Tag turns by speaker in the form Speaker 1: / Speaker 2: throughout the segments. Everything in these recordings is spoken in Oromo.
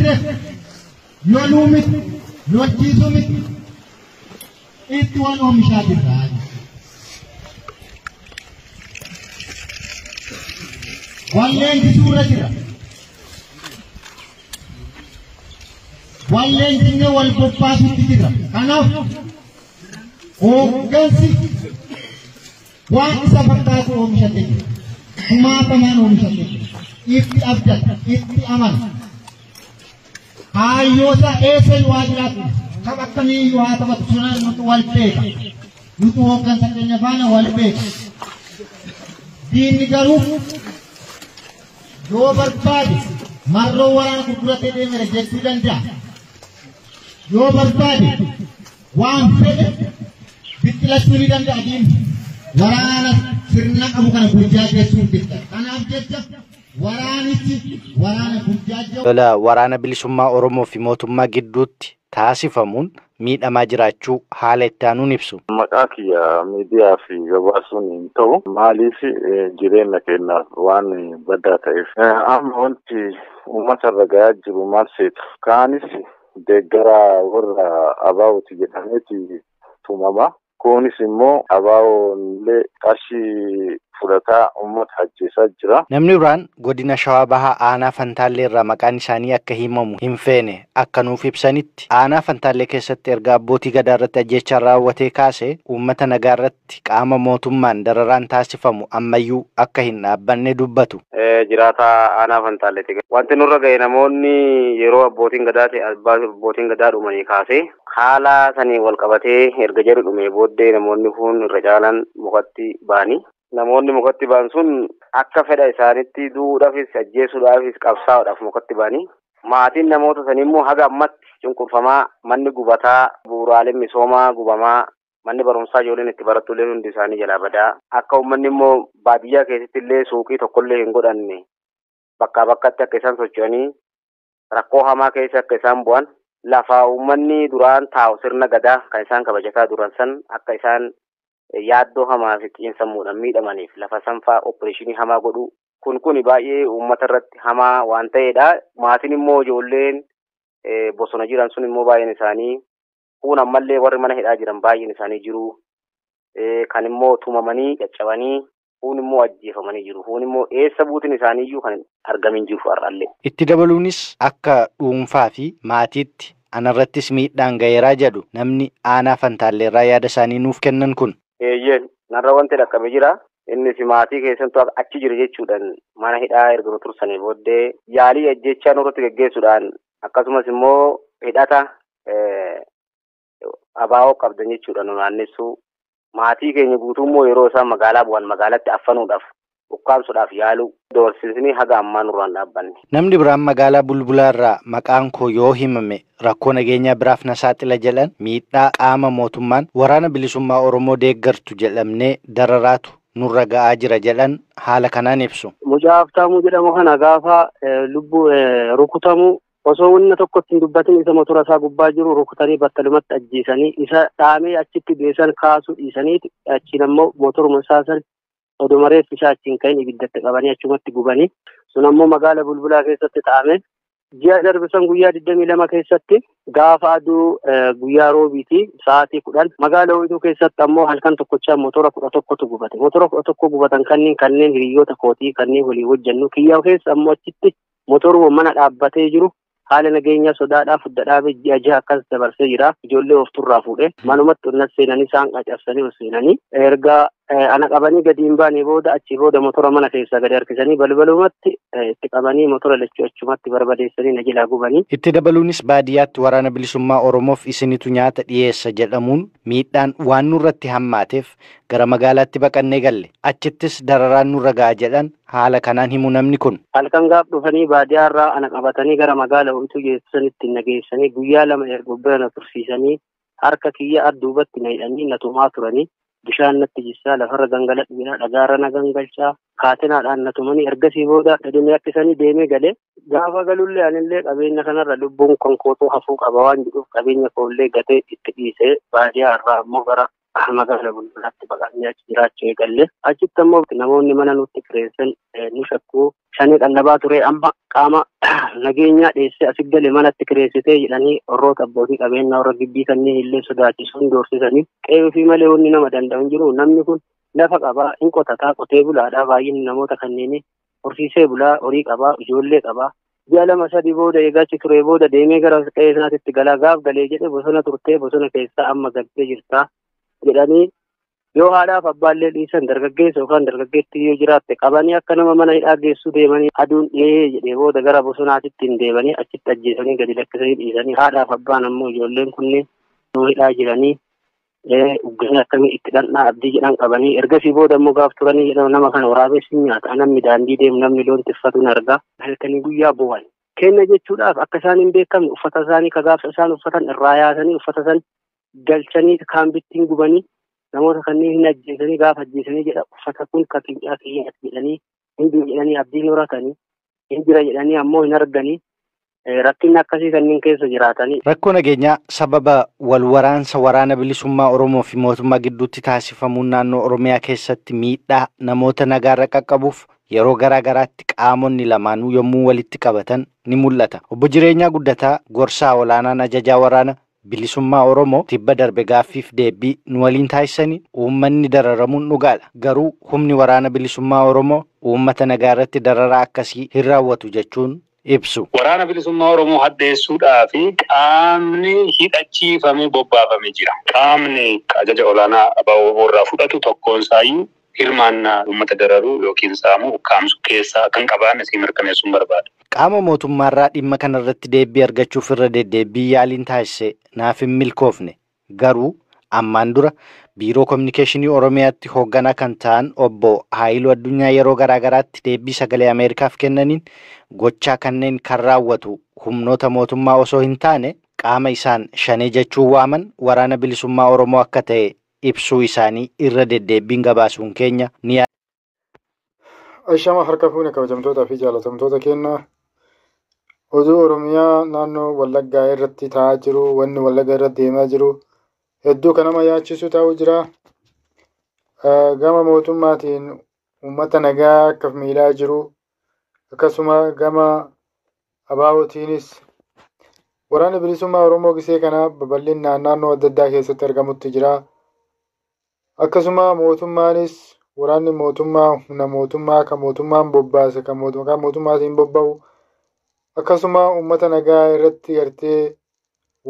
Speaker 1: jirreef loluu miti, lolchiisuu miti, itti wal oomishaa jirra. Wal leenjisuu irra jira. Wal leenjisnee wal bobbaasuutti jira. Kanaaf hooggansi waan isa fakkaatu oomishatee jira. Kumaatamaan oomishatee jira. Itti abdata, itti amana. Kaayyoosaa eessa waa jiraatu tapha akkamiiyyuu haa taphatu sunaan nuti wal beeka. Nuti hooggansa keenya faana wal beeka. Diinni garuu yoo barbaade marroo waraana gurguratee deemera jechuu danda'a. Yoo barbaade waan fedhe biqilachuu ni danda'a diinni. Waraana sirna qabu kana burjaajessuuf jecha. Kanaaf jecha waraanichi waraana burjaaja'u.
Speaker 2: Lola waraana bilisummaa Oromoo fi mootummaa gidduutti taasifamuun miidhamaa jiraachuu haala itti aanuun ibsu.
Speaker 3: Maqaa kiyya miidiyaa fi gabaasuun hin ta'u maaliif jireenya keenyaaf waan badaa ta'eef. Amma wanti uummata irra gahaa jiru maal seetu? Kaanis deeggara warra abaa'ooti jedhameeti tumama. Kunis immoo abaa'oon illee qarshii fudhataa uummata ajjeesaa jira.
Speaker 2: Namni biraan godina Shawaa Bahaa aanaa Fantaallee irraa maqaan isaanii akka himamu hin feene akka nuuf ibsanitti aanaa Fantaallee keessatti erga abbootii gadaa irratti ajjeechaan raawwatee kaasee uummata nagaa irratti qaama mootummaan dararaan taasifamu ammayyuu akka hin dhaabbanne dubbatu.
Speaker 4: Jiraataa aanaa Fantaalleeti. Wanti nurra ga'e namoonni yeroo abbootiin gadaa ta'e abbootiin gadaa dhumanii kaasee haala sanii wal qabatee erga jedhu dhumee booddee namoonni kun irra caalaan mukatti ba'anii. Namoonni mukatti ba'an sun akka fedha isaanitti du'uudhaafis ajjeesuudhaafis qabsaa'uudhaaf mukatti ba'anii. Maatiin namoota sanii immoo haga ammatti cunqurfamaa, manni gubataa, bu'uuraaleen misoomaa gubamaa, manni barumsaa ijoolleen itti barattu illee hundi isaanii jalaa badaa. Akka uummanni immoo baadiyyaa keessatti illee suuqii tokkollee hin godhanne bakkaa bakkatti akka isaan socho'anii rakkoo hamaa keessa akka isaan bu'an lafa uummanni duraan taa'u sirna gadaa kan isaan kabajataa duran san akka isaan yaaddoo hamaa fi xiinsammuudhaan miidhamaniif lafa sanfaa opereeshinii hamaa godhu kun baay'ee uummata irratti hamaa waan ta'eedha. Maatiin immoo ijoolleen bosona jiran sun immoo baay'een isaanii kun ammallee warri mana hidhaa jiran baay'een isaanii jiru. Kan immoo tumamanii caccabanii kun immoo ajjeefamanii jiru. Kun immoo eessa buutiin isaaniiyyuu kan argamin jiru har'allee.
Speaker 2: Itti dabaluunis akka dhuunfaa fi maatiitti anarrattis miidhaan ga'eeraa jedhu namni aanaa Fantaalleerraa yaada isaanii nuuf kennan kun.
Speaker 4: Eeyyeen narra wanti dhaqqabe jira. Innis maatii keessattuu achi jira jechuudhaan mana hidhaa erga nu tursanii booddee yaalii ajjechaa nurratti geggeessuudhaan akkasumas immoo hidhata abaa'oo qabdan jechuudhaan nu naannessuu maatii keenya guutuu immoo yeroo isaan magaalaa bu'an magaalatti affanuudhaaf ukkaamsuudhaaf yaaluu doorsisni haga ammaa nurraan dhaabbanne.
Speaker 2: Namni biraan magaalaa Bulbulaa irraa maqaan koo yoo himame rakkoo nageenyaa biraaf na saaxila jedhan miidhaa qaama mootummaan waraana bilisummaa Oromoo deeggartu jedhamnee dararaatu nurra ga'aa jira jedhan haala kanaan ibsu.
Speaker 5: Mucaa Haftaamuu jedhamu kana gaafa lubbuu rukutamu osoo wanna tokkotti hin dubbatin isa motora isaa gubbaa jiru rukutanii battalumatti ajjeesanii isa dhaamee achitti geessan kaasuu dhiisanii achiin ammoo motoruma isaa san oduma reeffi isaa achiin ka'in ibiddatti qabanii achumatti gubanii sun ammoo magaala Bulbulaa keessatti ta'ame. Ji'a darbe san guyyaa 22 keessatti gaafa aduu guyyaa roobiiti sa'aatii 10 magaala Ho'ituu keessatti ammoo halkan tokkochaa motora 11tu gubate. Motora 11 gubatan kanneen hiriyoota kootii kanneen walii hojjennu kiyyaa keessa ammoo achitti motoruma mana dhaabbatee jiru haala nageenyaa sodaadhaaf fudda dhaabee ji'a jaha akkas dabarsee jira. Ijoollee of turraa fuudhee manumatti onnat seenanii isaan qacarsanii ol seenanii erga ana qabanii gadi hin baane booda achii booda motora mana keessaa gadi harkisanii balbalumatti itti qabanii motora lachuu achumatti barbadeessanii na jalaa gubanii.
Speaker 2: Itti dabaluunis baadiyyaatti waraana bilisummaa Oromoof isinitu nyaata dhiyeessa jedhamuun miidhaan waan nurratti hammaateef gara magaalaatti baqannee galle. Achittis dararaan nurra ga'a jedhan haala kanaan himu namni kun.
Speaker 5: Halkan gaaf dhufanii baadiyyaarraa ana qabatanii gara magaala Ho'ituu geessanitti na geessanii guyyaa lama erga bira na tursiisanii harka kiyya adduubatti na hidhanii na tumaa turanii bishaan natti jissaa lafarra gangaladhu jedhaa dhagaarra na gangalchaa kaatinaadhaan na tumanii ergasii booda dhadhimee harkisanii deemee galee gaafa galullee anillee qabeenya kanarra lubbuun kan kootuu hafuu qaba waan jedhuuf qabeenya koollee gatee itti dhiisee baadiyyaa irraa ammoo gara magaala Bulbulaatti baqannee achi jiraachuu eegalle. Achitti ammoo namoonni mana nutti kireessan nu shakkuu shanii qallabaa ture amma qaama nageenyaa dheessee asi gale manatti kireessitee jedhanii warroota abbootii qabeenyaa warra gibbii kanneen illee sodaachisuun doorsisanii qe'ee fi malee wanni nama danda'u hin jiru. Namni kun lafa qabaa, hin qotataa, qotee bulaadhaa baay'inni namoota kanneenii horsiisee bulaa, horii qabaa, ijoollee qabaa. Ji'a 2-3 booda eegachi ture booda deemee gara qe'ee isaatitti galaa gaaf galee jedhe bosona turtee bosona keessaa amma galtee jirtaa jedhanii yoo haadhaaf abbaallee dhiisan dargaggeessa yookaan dargaggeettii yoo jiraatte qabanii akka nama mana hidhaa geessuu deemanii aduun dhiyee jedhee booda gara bosonaatitti hin deemanii achitti ajjeesanii gadi lakkisanii dhiisanii haadhaaf abbaan ammoo ijoolleen kunneen nu hidhaa jiranii ugganii akkamii itti dhandhaa abdii jedhan qabanii ergasii booda immoo gaaf turanii jedhama nama kana waraabessi nyaata namni daandii deemu namni loon tiffatu hin argaa halkanii guyyaa bu'an kenna jechuudhaaf akka isaan hin beekamne uffata isaanii ka gaafsa isaan uffatan irraa yaasanii uffata san galchanii kaambittiin gubanii namoota kanneen hin ajjeesanii gaafa ajjeesanii jedha uffata kun ka qincaa kiyyaati jedhanii hin jiru jedhanii abdiin horatanii hin jira jedhanii ammoo hin arganii rakkinni akkasii kanneen keessa jiraatanii.
Speaker 2: Rakkoo nageenyaa sababa wal waraansa waraana bilisummaa Oromoo fi mootummaa gidduutti taasifamuun naannoo Oromiyaa keessatti miidhaa namoota nagaarra qaqqabuuf yeroo garaa garaatti qaamonni lamaanuu yommuu walitti qabatan ni mul'ata. Obbo Jireenyaa Guddataa gorsaa olaanaan ajajaa waraana bilisummaa Oromoo tibba darbe gaaffiif deebii nu waliin taasisanii uummanni dararamuun dhugaadha. Garuu humni waraana bilisummaa Oromoo uummata nagaa irratti dararaa akkasii hin raawwatu jechuun ibsu.
Speaker 6: Waraana bilisummaa Oromoo hadheessuudhaa fi qaamni hidhachiifamee bobbaafamee jira. Qaamni ajaja olaanaa ABO irraa fudhatu tokkoon isaayyuu hirmaannaa uummata dararuu yookiin saamuu ukkaamsuu keessaa kan qabaanne si mirkaneessuun barbaada.
Speaker 2: Qaama mootummaarraa dhimma kanarratti deebii argachuuf irra deddeebii yaaliin taasise naaf hin milkoofne. Garuu ammaan dura biiroo kominikeeshinii Oromiyaatti hoogganaa kan ta'an obbo Haayiluu Addunyaa yeroo garaa garaatti deebii sagalee Ameerikaaf kennaniin gochaa kanneen kan raawwatu humnoota mootummaa osoo hin taane qaama isaan shanee jechuun waaman waraana bilisummaa Oromoo akka ta'e ibsuu isaanii irra deddeebiin gabaasuun keenya ni
Speaker 7: Ashama harka fuune kabajamtootaa fi jaalatamtoota keenya oduu Oromiyaa naannoo Wallaggaa irratti ta'aa jiru, wanni Wallaggaa irratti deemaa jiru hedduu kan nama yaachisu ta'uu jira. Gama mootummaatiin uummata nagaa akka miidhaa jiru, akkasuma gama ABOtiinis waraanni bilisummaa Oromoo gisee kana babal'inaan naannoo adda addaa keessatti argamutti jira. Akkasuma mootummaanis waraanni mootummaa humna mootummaa kan mootummaan bobbaase kan mootummaatiin bobba'u akkasuma uummata nagaa irratti gartee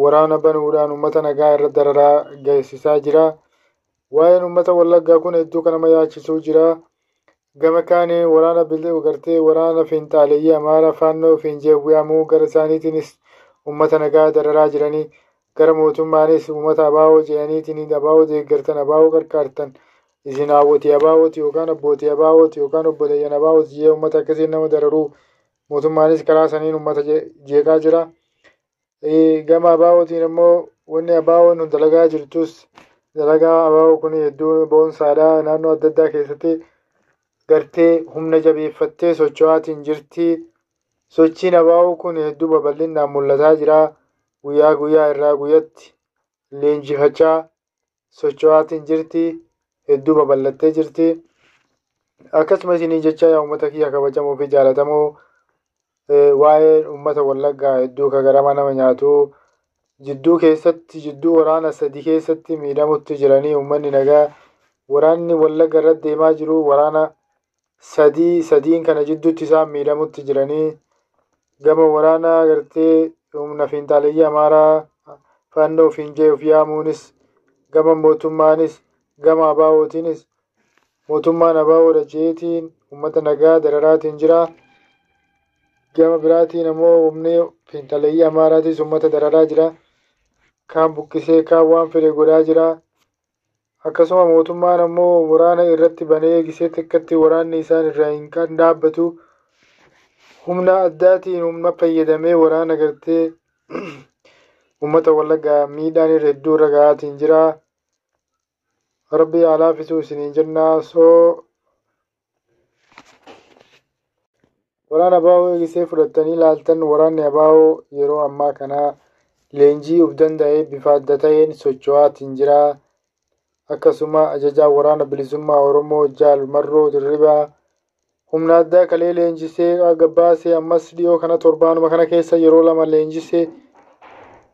Speaker 7: waraana banuudhaan uummata nagaa irratti dararaa geessisaa jira. Waa'een uummata Wallaggaa kun hedduu kan nama yaachisuu jira. Gama kaaniin waraana gartee waraana fiinxaaleeyyii Amaaraa faannoo fiinjeewwamuu gara isaaniitiinis uummata nagaa dararaa jiranii gara mootummaanis uummata ABO jedhaniitiin ABO deeggartan ABO qarqaartan isin hawwatii ABOti yookaan abbootii ABOti yookaan obboleeyyan ABOti jee uummata akkasiin nama dararuu mootummaanis karaa saniin uummata jeeqaa jira. Gama ABOtiin immoo wanni ABOn dalagaa jirtus dalagaa ABO kun hedduu boonsaadha. Naannoo adda addaa keessatti gartee humna jabeeffattee socho'aatiin jirti. Sochiin ABO kun hedduu babal'inaan mul'ataa jira. Guyyaa guyyaa irraa guyyatti leenjifachaa socho'aatiin jirti. Hedduu babal'attee jirti. Akkasuma isinii jecha yaa uummata kiyya kabajamoo fi jaalatamoo waa'ee uummata Wallaggaa hedduu kagarama nama nyaatu jidduu keessatti jidduu waraana sadii keessatti miidhamutti jiranii uummanni nagaa waraanni Wallagga irratti deemaa jiru waraana sadiin kana jidduutti isaan miidhamutti jiranii gama waraana gartee humna fiinxaaleeyyii Amaaraa faannoo fiinjee of yaamuunis gama mootummaanis gama ABOtiinis mootummaan ABOdha jeetiin uummata nagaa dararaatiin jira. Gama biraatiin ammoo humni fiinxaleeyyii Amaaraatis uummata dararaa jira. Kaan buqqisee kaan waan fedhe godhaa jira. Akkasuma mootummaan ammoo waraana irratti banee gisee xiqqatti waraanni isaan irraa hin dhaabbatu. Humna addaatiin humna fayyadamee waraana gartee uummata Wallaggaa miidhaan irra hedduu irra ga'aatiin jira. Rabbi haa laaffisuu isiniin jenna. Soo waraana ABO eegisee fudhattanii ilaaltan waraanni ABO yeroo ammaa kana leenjii of danda'ee bifa adda ta'een socho'aatiin jira. Akkasuma ajajaa waraana bilisummaa Oromoo Jaal Marroo Dirribaa humna addaa kalee leenjisee gabbaasee ammas dhiyoo kana torbaanuma kana keessa yeroo 2 leenjisee.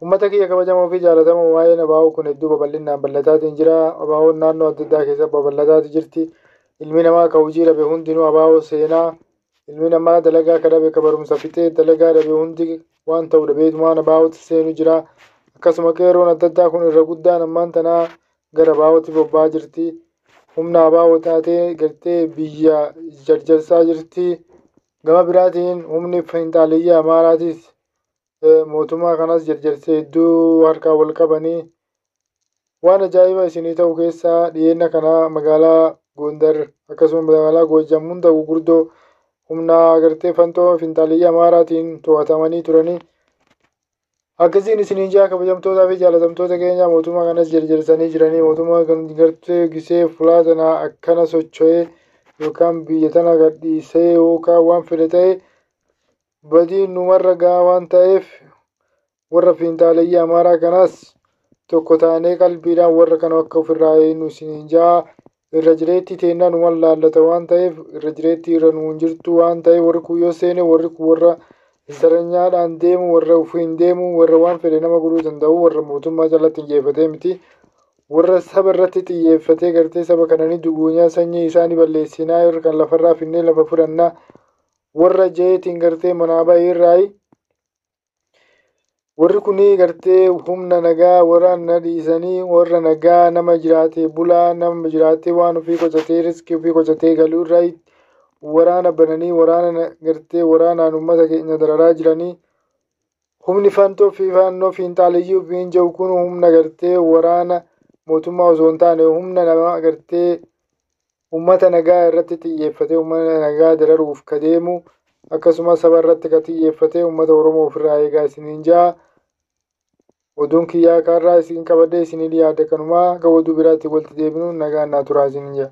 Speaker 7: Uummata kiyya kabajamoo fi jaalatamoo waa'een abaa'oo kun hedduu babal'inaan bal'ataatiin jira. Abaa'oon naannoo adda addaa keessa babal'ataati jirti. Ilmi namaa ka hojii dhabe hundinuu abaa'oo seenaa. Ilmi namaa dalagaa ka dhabe ka barumsa fixee dalagaa dhabe hundi waan ta'u dhabeetumaan abaa'ootti seenu jira. Akkasuma qeerroon adda addaa kun irra guddaan ammaan tanaa gara abaa'ootti bobba'aa jirti. Humna abaa'oo taatee gartee biyya jarjarsaa jirti. Gama biraatiin humni finxaaleyyii Amaaraatis mootummaa kanas jarjarsee hedduu harkaa wal qabanii waan ajaa'iba isinii ta'u keessaa dhiyeenya kana magaalaa Gondar akkasuma magaalaa Goojam hunda gurguddoo humna gartee fantoo finxaaleyyii Amaaraatiin to'atamanii turanii. Akkasiin isiniin jaa kabajamtootaa fi jaalatamtoota keenya mootummaa kanas jarjarsanii jiranii mootummaa kan gartee gisee fulaa tana akkana socho'ee yookaan biyya tana gadhiisee yookaan waan fedhe ta'e badiin numarra gahaa waan ta'eef warra finxaaleyyii Amaaraa kanaas tokko taanee qalbiidhaan warra kana akka ofirraa eegnu isiniin jaa irra jireetti teennaa numan laallata waan ta'eef irra jireetti irra nuun jirtu waan ta'eef warri kun yoo seene warri kun warra saranyaadhaan deemu warra ofiin deemu warra waan fedhe nama godhuu danda'u warra mootummaa jalatti xiyyeeffatee miti warra saba irratti xiyyeeffatee gartee saba kananii duguunyaa sanyii isaanii balleessinaa warra kan lafarraa finnee lafa fudhannaa warra jeetiin gartee manaa ba'ee irraayi. Warri kunii gartee humna nagaa waraana dhiisanii warra nagaa nama jiraatee bulaa nama jiraatee waan ofii qocatee riskii ofii qocatee galuu irraayi waraana bananii waraana gartee waraanaan uummata keenya dararaa jiranii. Humni fantoo fi fannoo fiinxaaleyyii ofiin jiru kun humna gartee waraana mootummaa osoo hin taane humna nama gartee uummata nagaa irratti xiyyeeffatee uummata nagaa dararuuf ka deemu akkasumas saba irratti ka xiyyeeffatee uummata Oromoo ofirraa eegaa isiniin jaa. Oduun kiyyaa kaarraa isin qabadhee isinii dhiyaate kanumaa akka oduu biraatti walitti deebinu nagaan naa turaa isiniin jaa.